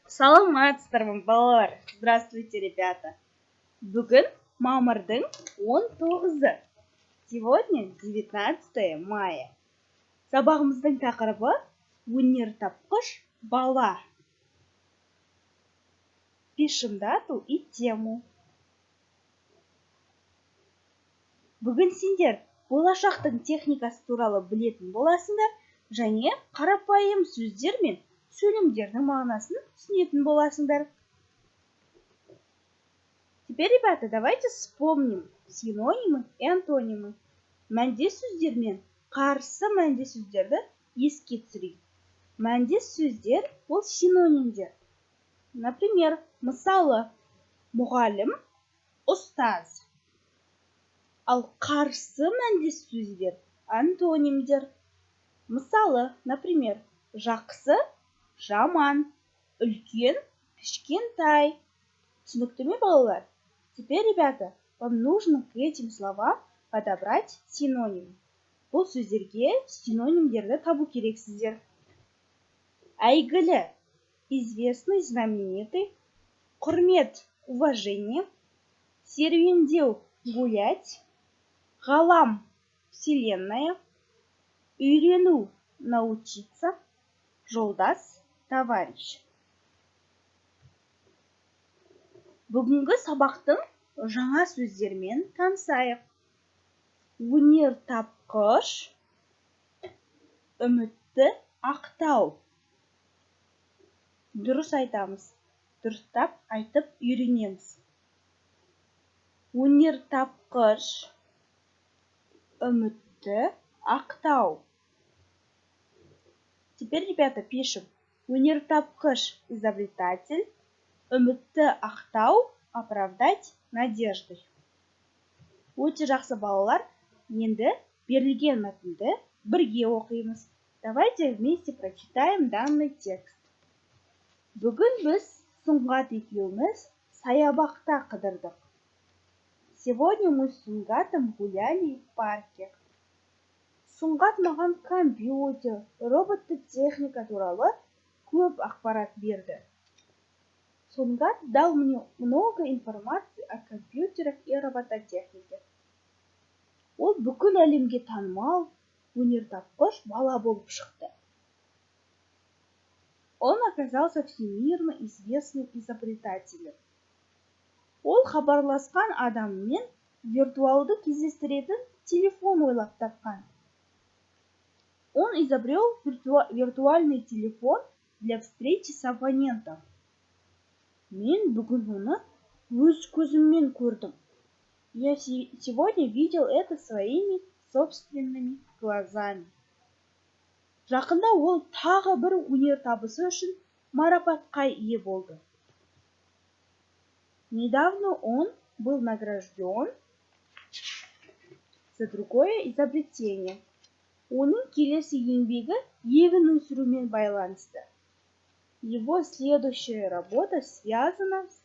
Саламатсыздар ма, балалар! Здравствуйте, ребята! Бүгін мамырдың 19-ы. Сегодня 19 мая. Сабағымыздың тақырыбы: өнертапқыш бала. Пишем дату и тему. Бүгін сендер болашақтың техникасы туралы білетін боласыңдар және қарапайым сөздер мен сөйлемдердің мағынасын түсінетін боласыңдар. Теперь, ребята, давайте вспомним синонимы и антонимы. Мәндес сөздер мен қарсы мәндес сөздерді еске түсірейік. Мәндес сөздер – ол синонимдер. Например, мысалы, мұғалім, ұстаз. Ал қарсы мәндес сөздер – антонимдер. Мысалы, например, жақсы, жаман, үлкен, кішкентай. Түсінікті ме, балалар? Теперь, ребята, вам нужно к этим словам подобрать синоним. Бұл сөздерге синонимдерді табу керексіздер. Әйгілі – известный, знаменитый, құрмет – уважение, серуендеу – гулять, ғалам – вселенная, үйрену – научиться, жолдас – товарищ. Бүгінгі сабақтың жаңа сөздерімен танысайық. Өнертапқыш, үмітті ақтау. Дұрыс айтамыз, дұрыстап айтып үйренеміз. Өнертапқыш, үмітті ақтау. Теперь, ребята, пишем: өнертапқыш – изобретатель, үмітті ақтау – оправдать надежды. Өте жақсы, балалар! Енді берілген мәтінді бірге оқимыз. Давайте вместе прочитаем данный текст. Бүгін біз Сұңғат екеуміз саябақта қыдырдық. Сегодня мы с Сұңғатом гуляли в парке. Сұңғат маған компьютер, роботты техника туралы көп ақпарат берді. Сұңғат дал мне много информации о компьютерах и робототехнике. Ол бүкіл әлемге танымал өнертапқыш бала болып шықты. Он оказался всемирно известным изобретателем. Ол хабарласқан адамымен виртуалды кездестіретін телефон ойлап тапқан. Он изобрел виртуальный телефон для встречи с абонентом. Мен бүгін оны өз көзіммен көрдім. Я сегодня видел это своими собственными глазами. Жақында ол тағы бір өнертабысы үшін марапатқа ие болды. Недавно он был награжден за другое изобретение. Оның келесі еңбегі егін өсірумен байланысты. Его следующая работа связана с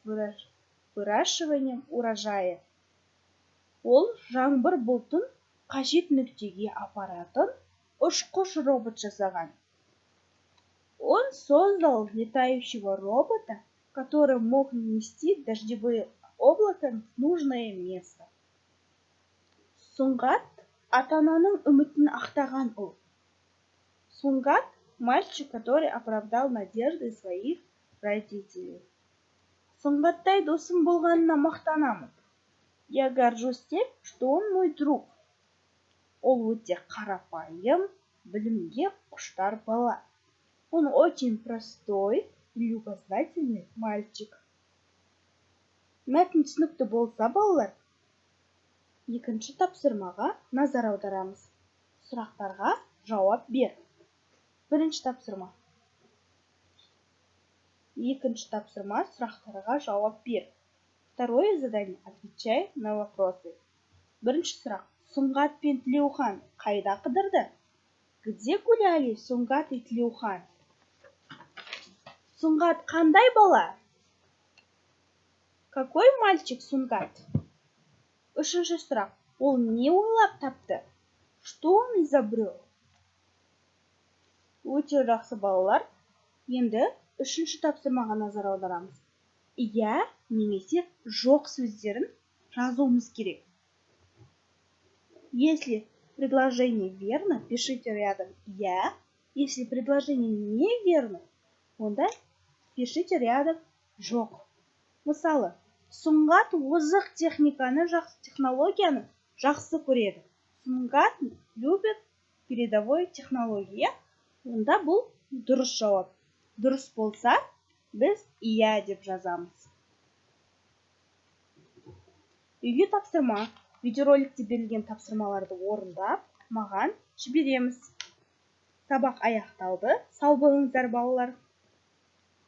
выращиванием урожая. Ол жаңбыр бұлтын қажет нүктеге апаратын ұшқыш робот жасаған. Он создал летающего робота, который мог нести дождевые облако в нужное место. Сұңғат – ата-ананың үмітін ақтаған ұл. Сұңғат – мальчик, который оправдал надежды своих родителей. Сұңғаттай досым болғанына мақтанамын. Я горжусь тем, что он мой друг. Ол өте қарапайым, білімге құштар бала. Он очень простой и любознательный мальчик. Мәтін түсінікті болса, балалар, екінші тапсырмаға назар аударамыз. Сұрақтарға жауап бер. Бірінші тапсырма. Екінші тапсырма: сұрақтарға жауап бер. Второе задание: отвечай на вопросы. Бірінші сұрақ: Сұңғат пен Тілеухан қайда қыдырды? Где гуляли Сұңғат и Тілеухан? Сұңғат қандай бала? Какой мальчик Сұңғат? Үшінші сұрақ: ол не ойлап тапты? Что он изобрел? Өте жақсы, балалар! Енді Үшінші тапсырмаға назар аударамыз. Иә немесе жоқ сөздерін жазуымыз керек. Если предложение верно, пишите рядом «иә». Если предложение неверно, онда пишите рядом «жоқ». Мысалы, Сұңғат озық техниканы, жақсы технологияны жақсы көреді. Сұңғат любит передовой технология. Онда бұл дұрыс жауап. Дұрыс болса, біз «иә» деп жазамыз. Үйге тапсырма: видеороликте берілген тапсырмаларды орындап, маған жібереміз. Сабақ аяқталды. Сау болыңыздар, балалар!